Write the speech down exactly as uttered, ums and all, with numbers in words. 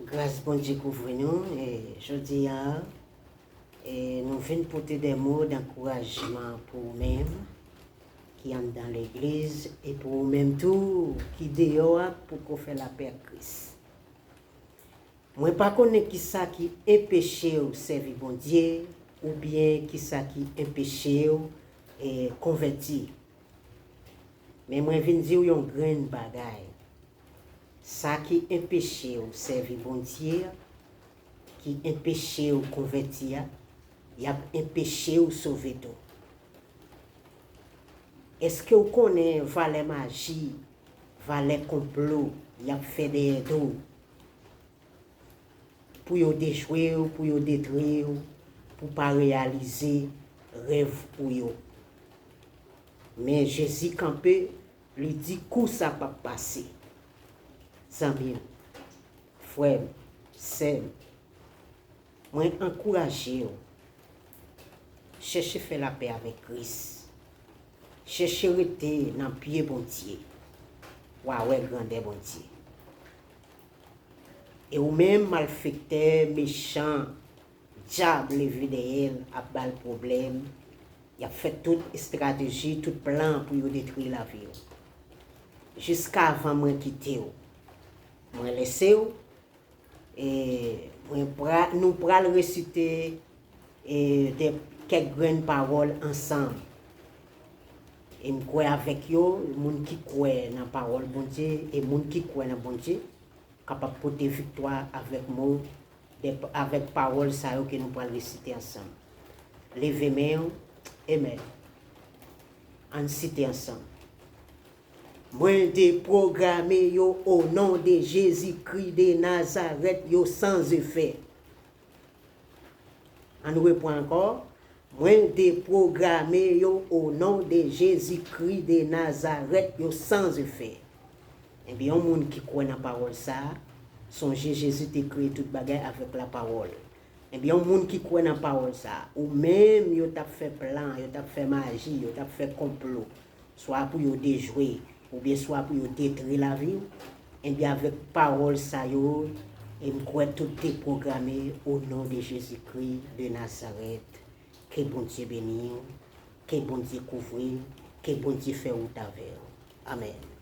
Gras Bondye kouvri nou. E jodi a, e nou vin pote de mo d'ankourajman pou ou menm ki anndan legliz e pou ou menm tou ki deyò a, poko fè lapè ak Kris. Mwen pa konnen kisa ki enpeche w sèvi Bondye oubyen kisa ki enpeche w e konvèti. Men mwen vin di w yon grenn bagay. Sa ki enpeche w sèvi Bondye a, ki enpeche w konvèti a, y ap enpeche w sove tou. Èske w konnen valè maji, valè konplo y ap fè dèyè do w? Pou yo dejwe w, pou yo detwi w, pou pa reyalize rèv ou yo. Men Jezi kanpe, li di kou sa p ap pase. Zanmi m, frè m, sè m, mwen ankouraje w. Chèche fè lapè avèk Kris. Chèche rete nan pye Bondye. W a wè grandè Bondye. E ou menm, malfektè, mechan, dyab leve dèyè l ap ba l pwoblèm, y ap fè tout estrateji, tout plan pou yo detwi lavi w. Jiskavan mwen kite w, mwen lese w, e mwen pra, nou pral resite e de kèk grenn pawòl ansanm. E m kwè avèk yo, moun ki kwè nan pawòl Bondye e moun ki kwè nan Bondye kapab pote viktwa avèk mo, de, avèk pawòl sa yo ke nou pral resite ansanm. Leve men w, amen. Ann site ansanm. Mwen depwograme yo o non de Jezikri de Nazarèt, yo san efè. Ann repran ankò. Mwen depwograme yo o non de Jezikri de Nazarèt, yo san efè. Ebyen, yon moun ki kwè nan pawòl sa a, sonje Jezi te kreye tout bagay avèk lapawòl. Ebyen, yon moun ki kwè nan pawòl sa a, ou menm yo t ap fè plan, yo t ap fè maji, yo t ap fè konplo, swa pou yo dejwe, oubyen swa pou yo detwi lavi w, ebyen, avèk pawòl sa yo, e m kwè tout depwograme o non de Jezikri de Nazarèt. Ke Bondye beni w, ke Bondye kouvri w, ke Bondye fè wout avè w. Amèn.